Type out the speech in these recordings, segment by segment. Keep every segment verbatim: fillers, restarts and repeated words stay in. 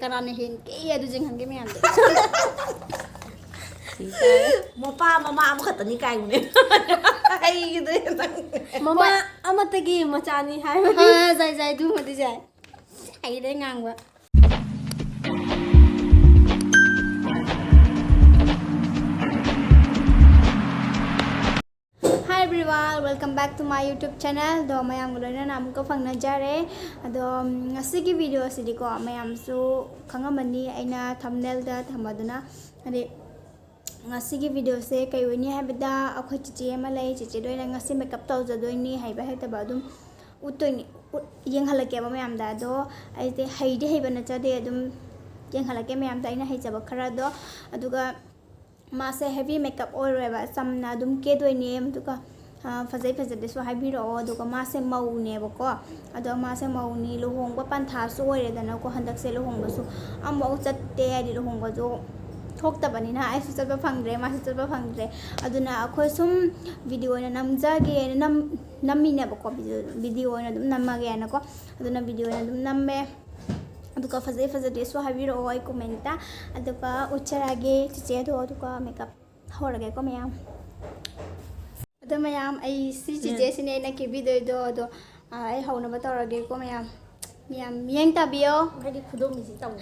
ꯀꯅꯥꯅ ꯍꯦꯟꯒꯦ ꯑꯗꯨ ꯌꯦꯡꯍꯟꯒꯦ ꯃꯌꯥꯝꯗꯣ꯫ ꯃꯄꯥ ꯃꯃꯥ ꯑꯃꯈꯛꯇꯅꯤ ꯀꯥꯏꯕꯅꯦ꯫ ꯍꯩꯒꯤꯗꯣꯏ ꯅꯪ꯫ ꯃꯃꯥ ꯑꯃꯠꯇꯒꯤ ꯃꯆꯥꯅꯤ ꯍꯥꯏꯕꯗꯤ꯫ ꯍꯣꯏ, ꯍꯣꯏ, ꯌꯥꯏ, ꯌꯥꯏ, ꯑꯗꯨꯃꯗꯤ ꯌꯥꯏ꯫ ꯍꯩꯔꯦ ꯉꯥꯡꯕ꯫ Hi everyone, welcome back to my YouTube channel. ꯑꯗꯣ ꯃꯌꯥꯝꯒ ꯂꯣꯏꯅꯅ ꯑꯃꯨꯛꯀ ꯐꯪꯅꯖꯔꯦ꯫ ꯑꯗꯣ ꯎꯝ, ꯉꯁꯤꯒꯤ video ꯑꯁꯤꯗꯤꯀꯣ ꯃꯌꯥꯝꯁꯨ ꯈꯪꯉꯝꯃꯅꯤ, ꯑꯩꯅ thumbnailꯗ ꯊꯝꯕꯗꯨꯅ꯫ ꯍꯥꯏꯗꯤ ꯉꯁꯤꯒꯤ videoꯁꯦ ꯀꯩ ꯑꯣꯏꯅꯤ ꯍꯥꯏꯕꯗ ꯑꯩꯈꯣꯏ ꯆꯤꯆꯦ ꯑꯃ ꯂꯩ, ꯆꯤꯆꯦꯗ ꯑꯣꯏꯅ ꯉꯁꯤ makeup ꯇꯧꯖꯗꯣꯏꯅꯤ꯫ ꯍꯩꯕ ꯍꯩꯇꯕ ꯑꯗꯨꯝ ꯎꯠꯇꯣꯏꯅꯤ, ꯎꯠ-, ꯌꯦꯡꯍꯜꯂꯛꯀꯦꯕ ꯃꯌꯥꯝꯗ꯫ ꯑꯗꯣ ꯑꯩꯁꯦ ꯍꯩꯗꯤ ꯍꯩꯕ ꯅꯠꯆꯗꯦ, ꯑꯗꯨꯝ ꯌꯦꯡꯍꯜꯂꯛꯀꯦ ꯃꯌꯥꯝꯗ ꯑꯩꯅ ꯍꯩꯖꯕ ꯈꯔꯗꯣ꯫ ꯑꯗꯨꯒ ꯃꯥꯁꯦ heavy makeup ꯑꯣꯏꯔꯣꯏꯕ, ꯆꯝꯅ ꯑꯗꯨꯝ ꯀꯦꯗꯣꯏꯅꯦ꯫ ꯑꯗꯨꯒ, ꯑ, ꯐꯖꯩ ꯐꯖꯗꯦꯁꯨ ꯍꯥꯏꯕꯤꯔꯛꯑꯣ꯫ ꯑꯗꯨꯒ ꯃꯥꯁꯦ ꯃꯧꯅꯦꯕꯀꯣ, ꯑꯗꯣ ꯃꯥꯁꯦ ꯃꯧꯅꯤ, ꯂꯨꯍꯣꯡꯕ ꯄꯟꯊꯥꯁꯨ ꯑꯣꯏꯔꯦꯗꯅꯀꯣ ꯍꯟꯗꯛꯁꯦ꯫ ꯂꯨꯍꯣꯡꯕꯁꯨ ꯑꯃꯐꯥꯎ ꯆꯠꯇꯦ, ꯍꯥꯏꯗꯤ ꯂꯨꯍꯣꯡꯕꯁꯨ ꯊꯣꯛꯇꯕꯅꯤꯅ ꯑꯩꯁꯨ ꯆꯠꯄ ꯐꯪꯗ꯭ꯔꯦ, ꯃꯥꯁꯨ ꯆꯠꯄ ꯐꯪꯗ꯭ꯔꯦ꯫ ꯑꯗꯨꯅ ꯑꯩꯈꯣꯏ ꯁꯨꯝ video ꯑꯣꯏꯅ ꯅꯝꯖꯒꯦꯅ ꯅꯝ-, ꯅꯝꯃꯤꯅꯦꯕꯀꯣ, video, video ꯑꯣꯏꯅ ꯑꯗꯨꯝ ꯅꯝꯃꯒꯦꯅꯀꯣ꯫ ꯑꯗꯨꯅ video ꯑꯣꯏꯅ ꯑꯗꯨꯝ ꯅꯝꯃꯦ꯫ ꯑꯗꯨꯒ ꯐꯖꯩ ꯐꯖꯗꯦꯁꯨ ꯍꯥꯏꯕꯤꯔꯛꯑꯣ ꯑꯩ commentꯇ꯫ ꯑꯗꯨꯒ ꯎꯠꯆꯔꯛꯑꯒꯦ ꯆꯤꯆꯦꯗꯣ, ꯑꯗꯨꯒ makeup ꯍꯧꯔꯒꯦꯀꯣ ꯃꯌꯥꯝ꯫ ꯑꯗꯣ ꯃꯌꯥꯝ, ꯑꯩ ꯁꯤ ꯆꯤꯆꯦꯁꯤꯅꯦ ꯑꯩꯅ ꯀꯦꯕꯤꯗꯣꯏꯗꯣ꯫ ꯑꯗꯣ, ꯑ, ꯑꯩ ꯍꯧꯅꯕ ꯇꯧꯔꯒꯦꯀꯣ ꯃꯌꯥꯝ꯫ ꯃꯌꯥꯝ ꯃꯤꯠꯌꯦꯡ ꯇꯥꯕꯤꯌꯣ꯫ ꯍꯥꯏꯗꯤ ꯈꯨꯗꯣꯝꯕꯤꯁꯤ ꯇꯧ꯫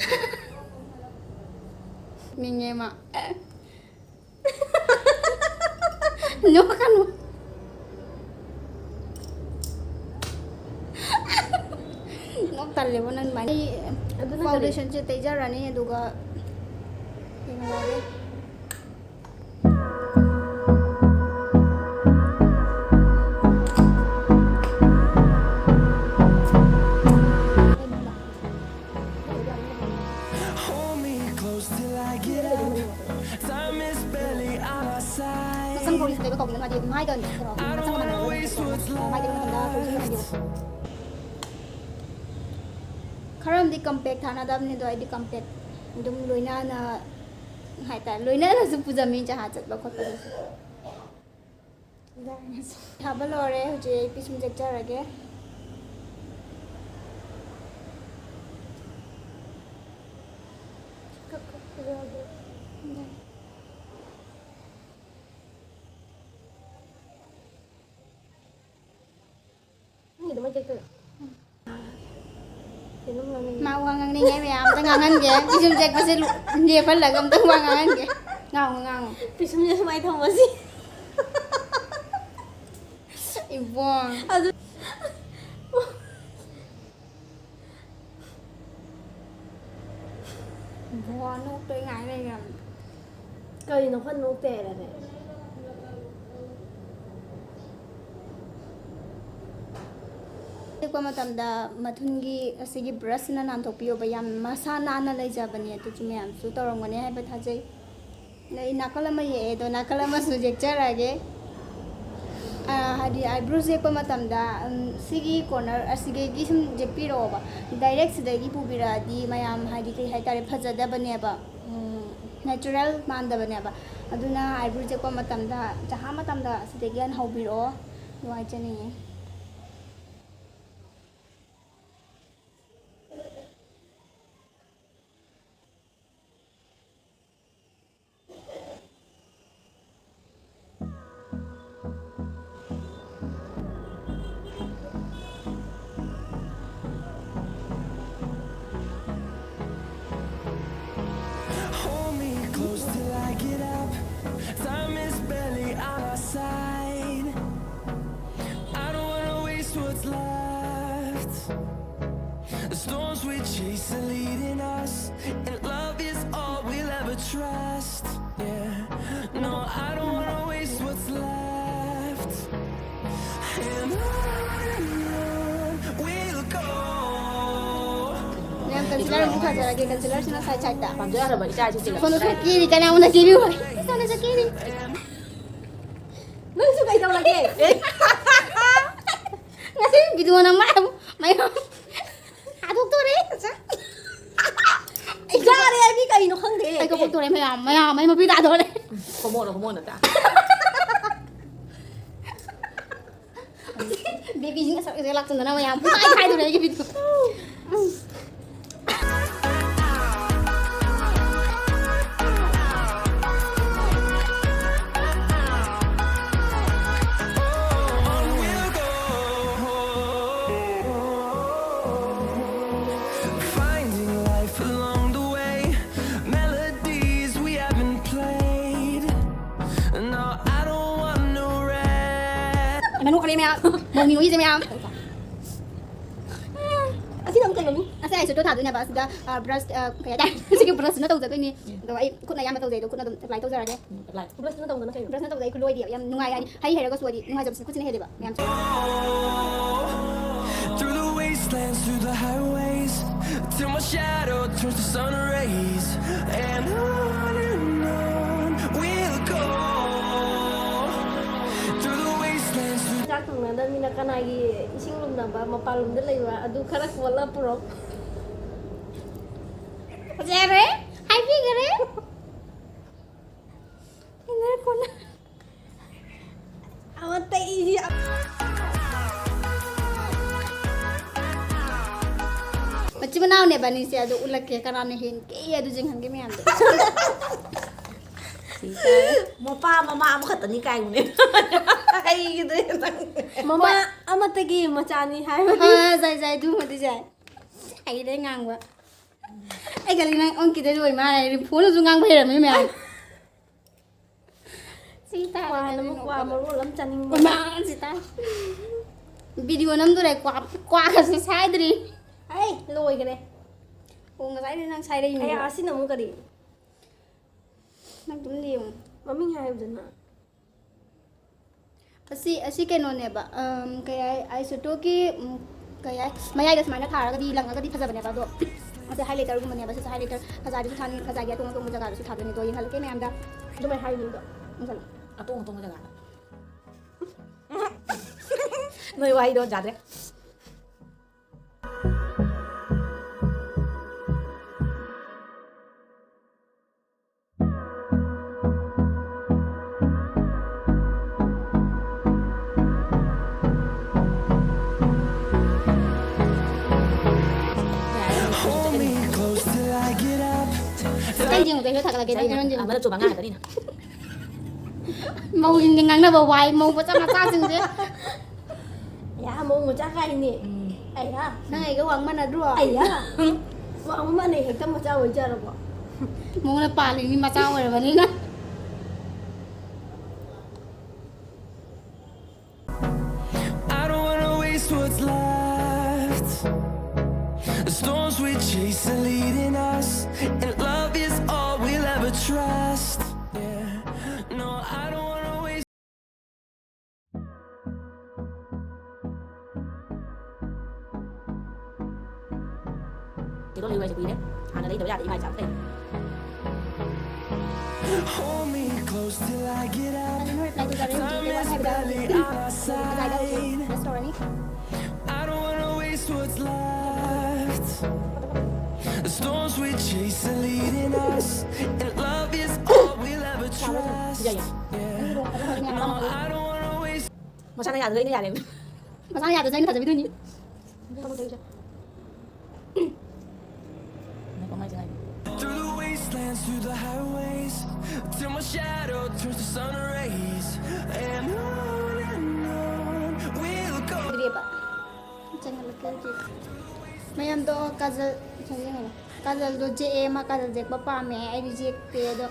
ꯅꯤꯡꯉꯦ ꯃꯥ꯫ ꯅꯣꯛꯀꯅꯨ꯫ ꯅꯣꯛ ꯇꯜꯂꯦꯕꯣ ꯅꯪ ꯑꯗꯨꯃꯥꯏꯅ꯫ ꯑꯩ ꯑꯗꯨꯅ ꯀꯔꯤ? Foundationꯁꯦ ꯇꯩꯖꯔꯅꯤ, ꯑꯗꯨꯒ ꯌꯦꯡꯍꯜꯂꯛꯑꯒꯦ꯫ Hold me close till I get up. Time is barely on our side. ꯁꯝ ꯄꯣꯂꯤꯁ ꯇꯩꯕ ꯀꯧꯕꯅꯦ ꯃꯥꯗꯤ꯫ ꯃꯥꯏꯗ ꯀꯩꯅꯣ, ꯁꯝꯒ ꯃꯥꯟꯅꯔꯒ ꯃꯥꯏ ꯇꯩꯕ ꯃꯇꯝꯗ ꯄꯣꯂꯤꯁ ꯇꯧꯕꯤꯌꯨ꯫ ꯈꯔ ꯑꯃꯗꯤ compact ꯊꯥꯅꯗꯕꯅꯦ, ꯑꯗꯣ ꯑꯩꯗꯤ compact ꯑꯗꯨꯝ ꯂꯣꯏꯅꯅ ꯍꯥꯏꯇꯥꯔꯦ, ꯂꯣꯏꯅꯅꯁꯨ ꯄꯨꯖꯝꯃꯤ ꯖꯍꯥꯖ ꯆꯠꯄ ꯈꯣꯠꯄꯗꯁꯨ꯫ ꯊꯥꯕ ꯂꯣꯏꯔꯦ, ꯍꯧꯖꯤꯛ ꯑꯩ ꯄꯤꯁꯨꯝ ꯌꯦꯛꯆꯔꯒꯦ꯫ ꯅꯪꯒꯤꯗꯣ ꯃꯩ ꯇꯦꯛꯇꯣꯏꯔꯣ? ꯀꯩꯅꯣꯝ ꯉꯥꯡꯅꯤꯡꯉꯤ꯫ ꯃꯥ ꯋꯥ ꯉꯥꯡꯅꯤꯡꯉꯦ ꯃꯌꯥꯝ ꯑꯝꯇ ꯉꯥꯡꯍꯟꯒꯦ꯫ ꯄꯤꯁꯨꯝ ꯆꯦꯛꯄꯁꯦ ꯂꯦꯞꯍꯜꯂꯒ ꯑꯝꯇ ꯋꯥ ꯉꯥꯡꯍꯟꯒꯦ꯫ ꯉꯥꯡꯉꯨ, ꯉꯥꯡꯉꯨ꯫ ꯄꯤꯁꯨꯝꯁꯦ ꯁꯨꯃꯥꯏꯅ ꯊꯝꯃꯁꯤ꯫ ꯏꯕꯣ꯫ ꯑꯗꯨ ꯕꯣ ꯅꯣꯛꯇꯣꯏ ꯉꯥꯏ ꯂꯩꯔꯝꯃꯦ꯫ ꯀꯔꯤꯅꯣ ꯈꯔ ꯅꯣꯛꯇꯦ ꯍꯥꯏꯔꯅꯦ? ꯌꯦꯛꯄ ꯃꯇꯝꯗ ꯃꯊꯨꯟꯒꯤ ꯑꯁꯤꯒꯤ ꯕ꯭ꯔꯁꯁꯤꯅ ꯅꯥꯟꯊꯣꯛꯄꯤꯌꯣꯕ꯫ ꯌꯥꯝ ꯃꯁꯥ ꯅꯥꯟꯅ ꯂꯩꯖꯕꯅꯦ꯫ ꯑꯗꯨꯁꯨ ꯃꯌꯥꯝꯁꯨ ꯇꯧꯔꯝꯒꯅꯤ ꯍꯥꯏꯕ ꯊꯥꯖꯩ꯫ ꯑꯩ ꯅꯥꯀꯜ ꯑꯃ ꯌꯦꯛꯑꯦ, ꯑꯗꯣ ꯅꯥꯀꯜ ꯑꯃꯁꯨ ꯌꯦꯛꯆꯔꯛꯑꯒꯦ꯫ ꯑꯥ, ꯍꯥꯏꯗꯤ eyebrows ꯌꯦꯛꯄ ꯃꯇꯝꯗ, ꯎꯝ, ꯁꯤꯒꯤ corner ꯑꯁꯤꯗꯒꯤ ꯁꯨꯝ ꯌꯦꯛꯄꯤꯔꯛꯑꯣꯕ꯫ Direct ꯁꯤꯗꯒꯤ ꯄꯨꯕꯤꯔꯛꯑꯗꯤ ꯃꯌꯥꯝ, ꯍꯥꯏꯗꯤ, ꯀꯩ ꯍꯥꯏꯇꯥꯔꯦ, ꯐꯖꯗꯕꯅꯦꯕ꯫ ꯎꯝ, natural ꯃꯥꯟꯗꯕꯅꯦꯕ꯫ ꯑꯗꯨꯅ eyebrows ꯌꯦꯛꯄ ꯃꯇꯝꯗ, ꯆꯍꯥ ꯃꯇꯝꯗ ꯑꯁꯤꯗꯒꯤ ꯍꯥꯟꯅ ꯍꯧꯕꯤꯔꯛꯑꯣ꯫ ꯑꯗꯨ ꯍꯥꯏꯖꯅꯤꯡꯉꯤ꯫ Hold me close till I get up. Time is barely on our side. I don't wanna waste what's left. The storms we chase are leading us, and love is all we'll ever trust. Yeah, no, I don't wanna waste what's left. And on and on we'll go. ꯃꯌꯥꯝ, concealer ꯑꯃꯨꯛ ꯊꯥꯖꯔꯒꯦ꯫ Concealerꯁꯤꯅ side sideꯇ꯫ ꯄꯥꯝꯖ ꯌꯥꯔꯕ ꯏꯆꯥ ꯏꯁꯦ ꯁꯤꯗ꯫ ꯁꯣꯝꯗꯁꯨ carry, ꯀꯅꯥ ꯑꯃꯅ ꯀꯦꯕꯤꯌꯨ? ꯁꯣꯝꯗꯁꯨ ꯀꯦꯔꯤ꯫ ꯅꯪꯁꯨ ꯀꯩꯗꯧꯔꯒꯦ? ꯉꯁꯤ video ꯅꯝꯕ ꯍꯥꯏꯕꯨ ꯃꯌꯥꯝ ꯊꯥꯗꯣꯛꯇꯣꯔꯦ꯫ ꯌꯥꯔꯦ, ꯑꯩꯗꯤ ꯀꯩꯅꯣ ꯈꯪꯗꯦ꯫ ꯑꯩ ꯀꯞꯄꯛꯇꯣꯔꯦ ꯃꯌꯥꯝ, ꯃꯌꯥꯝ, ꯑꯩ ꯃꯄꯤ ꯇꯥꯗꯣꯔꯦ꯫ ꯈꯣꯃꯣꯅ, ꯈꯣꯃꯣꯅ ꯇꯥ꯫ Babyꯁꯤꯡ ꯑꯁꯛ ꯑꯁꯛ ꯂꯥꯛꯁꯟꯗꯅ ꯃꯌꯥꯝ ꯄꯨꯡꯈꯥꯏ ꯈꯥꯏꯗꯣꯔꯦ ꯑꯩꯒꯤ video꯫ ꯃꯤ ꯅꯣꯏꯁꯦ ꯃꯌꯥꯝ꯫ ꯑꯁꯤꯅ ꯑꯃꯨꯛ ꯀꯩꯅꯣꯅꯤ꯫ ꯑꯁꯤ ꯑꯩ ꯁꯨꯠꯇꯣ ꯊꯥꯗꯣꯏꯅꯦꯕ꯫ ꯑꯁꯤꯗ, ꯑ, ꯕ꯭ꯔꯁ, ꯑ, ꯀꯩ ꯍꯥꯏꯇꯥꯔꯦ? ꯁꯤꯒꯤ ꯕ꯭ꯔꯁꯁꯤꯅ ꯇꯧꯖꯗꯣꯏꯅꯤ꯫ ꯑꯗꯣ ꯑꯩ ꯈꯨꯠꯅ ꯑꯌꯥꯝꯕ ꯇꯧꯖꯩ꯫ ꯑꯗꯣ ꯈꯨꯠꯅ ꯑꯗꯨꯝ ꯑꯦꯄ꯭ꯂꯥꯏ ꯇꯧꯖꯔꯒꯦ꯫ ꯎꯝ, ꯑꯦꯄ꯭ꯂꯥꯏ꯫ ꯕ꯭ꯔꯁꯅ ꯇꯧꯗꯅ ꯀꯩꯅꯣ? ꯕ꯭ꯔꯁꯅ ꯇꯧꯕꯗ ꯑꯩ ꯈꯨꯠꯂꯣꯏꯗꯤ ꯌꯥꯝ ꯅꯨꯡꯉꯥꯏ ꯍꯥꯏꯗꯤ꯫ ꯍꯩ ꯍꯩꯔꯒꯁꯨ ꯍꯥꯏꯗꯤ ꯅꯨꯡꯉꯥꯏꯖꯕꯁꯦ ꯈꯨꯠꯁꯤꯅ ꯍꯦꯜꯂꯦꯕ ꯃꯌꯥꯝꯁꯦ꯫ Through the wastelands, through the highways, till my shadow turns to sun rays. And on and on we'll go. Through the wastelands, through ꯆꯥꯛ ꯊꯣꯡꯅꯗꯕꯅꯤꯅ ꯀꯅꯥꯒꯤ ꯏꯁꯤꯡ ꯂꯨꯝꯅꯕ ꯃꯄꯥꯟꯂꯣꯝꯗ ꯂꯩꯕ ꯑꯗꯨ ꯈꯔ ꯀꯣꯜꯂ ꯄꯨꯔꯛꯑꯣ꯫ ꯐꯖꯔꯦ, ꯍꯥꯏꯕꯤꯈꯔꯦ꯫ ꯏꯟꯅꯔ ꯀꯣꯟꯅ ꯑꯃꯠꯇ ꯏꯁꯤ ꯃꯆꯤꯟ ꯃꯅꯥꯎꯅꯦꯕ ꯑꯅꯤꯁꯦ, ꯑꯗꯨ ꯎꯠꯂꯛꯀꯦ ꯀꯅꯥꯅ ꯍꯦꯟꯒꯦ ꯑꯗꯨ ꯌꯦꯡꯍꯟꯒꯦ ꯃꯌꯥꯝꯗꯣ꯫ ꯃꯄꯥ ꯃꯃꯥ ꯑꯃꯈꯛꯇꯅꯤ ꯀꯥꯏꯕꯅꯦ꯫ ꯍꯩꯒꯤꯗ꯭ꯔꯦ ꯅꯪ꯫ ꯃꯃꯥ ꯑꯃꯠꯇꯒꯤ ꯃꯆꯥꯅꯤ ꯍꯥꯏꯕꯅꯤ꯫ ꯍꯣꯏ, ꯍꯣꯏ, ꯖꯥꯏ, ꯖꯥꯏ, ꯑꯗꯨꯃꯗꯤ ꯖꯥꯏ꯫ ꯍꯩꯔꯦ ꯉꯥꯡꯕ꯫ ꯑꯩ ꯒꯥꯔꯤ ꯅꯪ ꯑꯣꯟꯈꯤꯗꯣꯏ ꯑꯣꯏ ꯃꯥꯜꯂꯦ꯫ ꯐꯣꯟꯗꯁꯨ ꯉꯥꯡꯕ ꯍꯩꯔꯝꯃꯤ ꯃꯌꯥꯝ꯫ ꯁꯤ ꯇꯥꯔꯦ ꯀ꯭ꯋꯥꯅ ꯅꯪ ꯀ꯭ꯋꯥ ꯅꯣꯛꯄꯗ꯫ ꯃꯔꯣꯜ ꯑꯃ ꯆꯥꯅꯤꯡꯕ꯫ ꯃꯥ ꯁꯤ ꯇꯥꯔꯦ꯫ ꯚꯤꯗꯤꯑꯣ ꯅꯝꯗꯣꯔꯦ, ꯀ꯭ꯋꯥ, ꯀ꯭ꯋꯥꯒꯁꯦ ꯁꯥꯏꯗ꯭ꯔꯤ꯫ ꯑꯩ ꯂꯣꯏꯈ꯭ꯔꯦ꯫ ꯑꯣ, ꯉꯁꯥꯏꯗꯩ ꯅꯪ ꯁꯥꯏꯔꯛꯏꯅꯦ꯫ ꯑꯩ ꯑꯁꯤꯅ ꯑꯃꯨꯛ ꯀꯔꯤ? ꯅꯪ ꯑꯗꯨꯝ ꯌꯦꯡꯉꯨ꯫ ꯃꯃꯤꯡ ꯍꯥꯏꯌꯨꯗꯅ꯫ ꯑꯁꯤ, ꯑꯁꯤ ꯀꯩꯅꯣꯅꯦꯕ, ꯑꯝ, ꯀꯩ ꯍꯥꯏ, ꯑꯥꯏ ꯁꯦꯗꯣꯒꯤ, ꯎꯝ, ꯀꯩ ꯍꯥꯏ, ꯃꯌꯥꯏꯗ ꯁꯨꯃꯥꯏꯅ ꯊꯥꯔꯒꯗꯤ ꯂꯪꯉꯒꯗꯤ ꯐꯖꯕꯅꯦꯕ꯫ ꯑꯗꯣ ꯑꯁꯤ highlighterꯒꯨꯝꯕꯅꯦꯕ꯫ ꯁꯤꯁꯨ highlighter ꯈꯖꯥꯏꯗꯁꯨ ꯊꯥꯅꯤ, ꯈꯖꯥꯏꯒꯤ ꯑꯇꯣꯡ ꯑꯇꯣꯡꯕ ꯖꯒꯥꯗꯁꯨ ꯊꯥꯗꯣꯏꯅꯦ꯫ ꯑꯗꯣ ꯌꯦꯡꯍꯜꯂꯛꯀꯦ ꯃꯌꯥꯝꯗ꯫ ꯑꯗꯨꯃꯥꯏꯅ ꯍꯥꯏꯌꯨ ꯃꯤꯡꯗꯣ꯫ ꯎꯝ, ꯆꯠꯂꯣ꯫ ꯑꯇꯣꯡ ꯑꯇꯣꯡꯕ ꯖꯒꯥꯗ꯫ ꯅꯣꯏ ꯋꯥꯍꯩꯗꯣ ꯌꯥꯗ꯭ꯔꯦ꯫ Hold me close till I get up. ꯑꯩ ꯌꯦꯡꯉꯨꯗ, ꯍꯦꯔꯣ ꯊꯥꯒꯠꯂꯛꯀꯦ, ꯅꯪ ꯍꯦꯔꯣꯏꯟ ꯌꯦꯡꯉꯨꯗ꯫ ꯑꯃꯅ ꯆꯨꯝꯕ ꯉꯥꯡꯉꯛꯀꯅꯤꯅ꯫ ꯃꯧꯁꯤꯡꯁꯦ ꯉꯥꯡꯅꯕ ꯋꯥꯏ, ꯃꯧ ꯃꯆꯥ ꯃꯆꯥꯁꯤꯡꯁꯦ꯫ ꯑꯌꯥ, ꯃꯧ ꯃꯆꯥ ꯀꯥꯏꯅꯦ꯫ ꯎꯝ꯫ ꯑꯌꯥ꯫ ꯅꯪ ꯑꯩꯒ ꯋꯥꯡ ꯃꯥꯟꯅꯗ꯭ꯔꯣ? ꯑꯌꯥ꯫ ꯋꯥꯡ ꯃꯥꯟꯅꯩ, ꯍꯦꯛꯇ ꯃꯆꯥ ꯑꯣꯏꯖꯔꯕꯣ? ꯃꯧꯅ ꯄꯥꯜꯂꯤꯅꯤ, ꯃꯆꯥ ꯑꯣꯏꯔꯕꯅꯤꯅ꯫ ꯂꯩꯕ ꯍꯥꯏꯁꯦ ꯀꯨꯏꯔꯦ꯫ ꯍꯥꯟꯅ ꯂꯩꯗꯕ ꯌꯥꯗꯦ, ꯏꯃꯥ ꯏꯆꯥ ꯑꯝꯇ ꯂꯩ꯫ Hold me close till I get up. ꯑꯗꯨ ꯅꯣꯏ ꯔꯤꯄ꯭ꯂꯥꯏ ꯇꯧꯖꯔꯦ, Time is ꯍꯥꯏꯕꯗ barely on our side. Race ꯇꯧꯔꯅꯤ꯫ I don't wanna waste what's left. The storms we chase are leading us, and love is all we'll ever trust. No, I don't wanna waste. ꯃꯁꯥꯅ ꯌꯥꯗ꯭ꯔꯒ ꯑꯩꯅ ꯌꯥꯔꯦ꯫ ꯃꯁꯥꯅ ꯌꯥꯗ꯭ꯔꯁꯨ ꯑꯩꯅ ꯊꯥꯖꯕꯤꯗꯣꯏꯅꯤ꯫ Through the wastelands, through the highways, till my shadow turns to sun rays. And on and on we'll go. ꯗ꯭ꯔꯦꯕ꯫ ꯆꯪꯍꯜꯂꯛꯀꯦ ꯍꯧꯖꯤꯛ꯫ ꯃꯌꯥꯝꯗꯣ ꯀꯥꯖꯜ, ꯀꯥꯖꯜꯗꯣ ꯌꯦꯛꯑꯦ, ꯃꯥ ꯀꯥꯖꯜ ꯌꯦꯛꯄ ꯄꯥꯝꯃꯦ, ꯑꯩꯗꯤ ꯌꯦꯛꯇꯦ꯫ ꯑꯗꯣ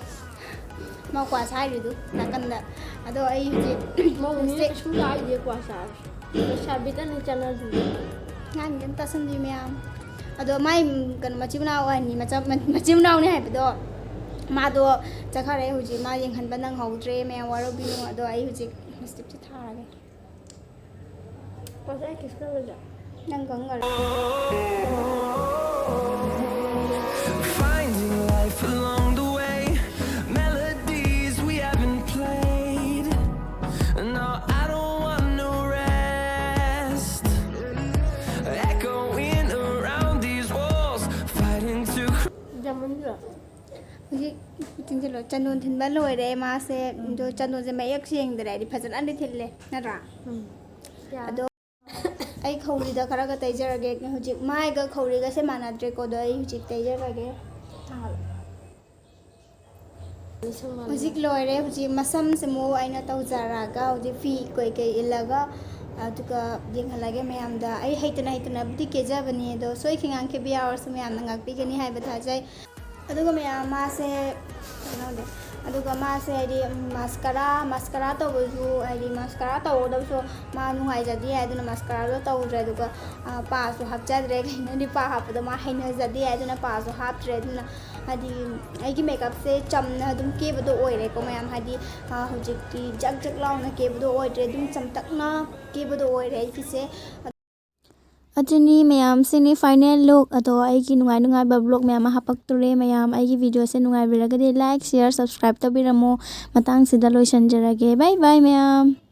ꯃꯥ ꯀ꯭ꯋꯥꯁ ꯍꯥꯏꯔꯤꯗꯨ ꯅꯥꯀꯟꯗ꯫ ꯑꯗꯣ ꯑꯩ ꯍꯧꯖꯤꯛ ꯃꯧꯅꯤꯅ ꯀꯩꯁꯨ ꯂꯥꯛꯏꯗꯦ ꯀ꯭ꯋꯥ ꯆꯥꯕ꯫ ꯂꯩꯁꯥꯕꯤꯗꯅꯤ ꯆꯠꯅꯗ꯭ꯔꯤꯁꯦ꯫ ꯉꯥꯡꯗꯤ ꯑꯗꯨꯝ ꯇꯥꯁꯟꯕꯤ ꯃꯌꯥꯝ꯫ ꯑꯗꯣ ꯃꯥꯏ ꯀꯩꯅꯣ ꯃꯆꯤꯟ ꯃꯅꯥꯎ ꯑꯅꯤ, ꯃꯆꯥ-, ꯃꯆꯤꯟ ꯃꯅꯥꯎꯅꯤ ꯍꯥꯏꯕꯗꯣ, ꯃꯥꯗꯣ ꯆꯠꯈꯔꯦ꯫ ꯍꯧꯖꯤꯛ ꯃꯥ ꯌꯦꯡꯍꯟꯕ ꯅꯪꯍꯧꯗ꯭ꯔꯦ꯫ ꯃꯌꯥꯝ ꯋꯥꯔꯧꯕꯤꯅꯨ꯫ ꯑꯗꯣ ꯑꯩ ꯍꯧꯖꯤꯛ ꯂꯤꯞꯁꯇꯤꯛꯁꯦ ꯊꯥꯔꯒꯦ꯫ ꯀ꯭ꯋꯥꯁꯦ ꯑꯩ ꯀꯤꯁ ꯇꯧꯔꯁꯦ꯫ ꯅꯪ ꯈꯪꯉꯔꯣꯏ꯫ Finding life along the way, melodies we haven't played. No, I don't want no rest. Echoing around these walls, fighting to cr- ꯖꯃꯨꯟꯗꯨꯔꯣ? ꯍꯧꯖꯤꯛ ꯆꯤꯡꯁꯤꯜꯂꯣ꯫ ꯆꯟꯗꯣꯟ ꯊꯤꯟꯕ ꯂꯣꯏꯔꯦ ꯃꯥꯁꯦ꯫ ꯑꯗꯣ ꯆꯟꯗꯣꯟꯁꯦ ꯃꯌꯦꯛ ꯁꯦꯡꯗ꯭ꯔꯦ ꯍꯥꯏꯗꯤ ꯐꯖꯅꯗꯤ ꯊꯤꯜꯂꯦ, ꯅꯠꯇ꯭ꯔꯥ? ꯎꯝ꯫ ꯌꯥꯔꯦ꯫ ꯑꯗꯣ ꯑꯩ ꯈꯧꯔꯤꯗ ꯈꯔꯒ ꯇꯩꯖꯔꯒꯦ꯫ ꯍꯧꯖꯤꯛ ꯃꯥꯏꯒ ꯈꯧꯔꯤꯒꯁꯦ ꯃꯥꯟꯅꯗ꯭ꯔꯦꯀꯣ, ꯑꯗꯣ ꯑꯩ ꯍꯧꯖꯤꯛ ꯇꯩꯖꯔꯒꯦ꯫ ꯍꯧꯖꯤꯛ ꯂꯣꯏꯔꯦ꯫ ꯍꯧꯖꯤꯛ ꯃꯁꯝꯁꯦ ꯑꯃꯨꯛ ꯑꯩꯅ ꯇꯧꯖꯔꯒ ꯍꯧꯖꯤꯛ ꯐꯤ ꯀꯩꯀꯩ ꯏꯜꯂꯒ ꯑꯗꯨꯒ ꯌꯦꯡꯍꯜꯂꯒꯦ ꯃꯌꯥꯝꯗ꯫ ꯑꯩ ꯍꯩꯇꯅ ꯍꯩꯇꯅꯕꯨꯗꯤ ꯀꯦꯖꯕꯅꯤ, ꯑꯗꯣ ꯁꯣꯏꯈꯤ ꯉꯥꯡꯈꯤꯕ ꯌꯥꯎꯔꯁꯨ ꯃꯌꯥꯝꯅ ꯉꯥꯛꯄꯤꯒꯅꯤ ꯍꯥꯏꯕ ꯊꯥꯖꯩ꯫ ꯑꯗꯨꯒ ꯃꯌꯥꯝ ꯃꯥꯁꯦ ꯀꯩꯅꯣꯗꯤ, ꯑꯗꯨꯒ ꯃꯥꯁꯦ ꯍꯥꯏꯗꯤ ꯃꯁꯀꯔꯥ, ꯃꯁꯀꯔꯥ ꯇꯧꯕꯁꯨ ꯍꯥꯏꯗꯤ ꯃꯁꯀꯔꯥ ꯇꯧꯒꯗꯕꯁꯨ ꯃꯥ ꯅꯨꯡꯉꯥꯏꯖꯗꯦ ꯍꯥꯏꯗꯨꯅ ꯃꯁꯀꯔꯥꯗꯣ ꯇꯧꯗ꯭ꯔꯦ꯫ ꯑꯗꯨꯒ ꯄꯥꯁꯨ ꯍꯥꯞꯆꯗ꯭ꯔꯦ꯫ ꯀꯩꯅꯣꯗꯤ ꯄꯥ ꯍꯥꯞꯄꯗꯣ ꯃꯥ ꯍꯩꯅꯖꯗꯦ ꯍꯥꯏꯗꯨꯅ ꯄꯥꯁꯨ ꯍꯥꯞꯇ꯭ꯔꯦ꯫ ꯑꯗꯨꯅ ꯍꯥꯏꯗꯤ ꯑꯩꯒꯤ ꯃꯦꯀꯞꯁꯦ ꯆꯝꯅ ꯑꯗꯨꯝ ꯀꯦꯕꯗꯣ ꯑꯣꯏꯔꯦꯀꯣ ꯃꯌꯥꯝ꯫ ꯍꯥꯏꯗꯤ ꯍꯧꯖꯤꯛꯇꯤ ꯖꯛ ꯖꯛ ꯂꯥꯎꯅ ꯀꯦꯕꯗꯣ ꯑꯣꯏꯗ꯭ꯔꯦ, ꯑꯗꯨꯝ ꯆꯝꯇꯛꯅ ꯀꯦꯕꯗꯣ ꯑꯣꯏꯔꯦ ꯑꯩꯒꯤꯁꯦ꯫ ꯑꯗꯨꯅꯤ ꯃꯌꯥꯝꯁꯤꯅꯤ final look꯫ ꯑꯗꯣ ꯑꯩꯒꯤ ꯅꯨꯡꯉꯥꯏ ꯅꯨꯡꯉꯥꯏꯕ vlog ꯃꯌꯥꯝ ꯑꯃ ꯍꯥꯄꯛꯇꯣꯔꯦ꯫ ꯃꯌꯥꯝ ꯑꯩꯒꯤ videoꯁꯦ ꯅꯨꯡꯉꯥꯏꯕꯤꯔꯒꯗꯤ like, share, subscribe ꯇꯧꯕꯤꯔꯝꯃꯣ꯫ ꯃꯇꯥꯡꯁꯤꯗ ꯂꯣꯏꯁꯤꯟꯖꯔꯒꯦ꯫ Bye bye ꯃꯌꯥꯝ꯫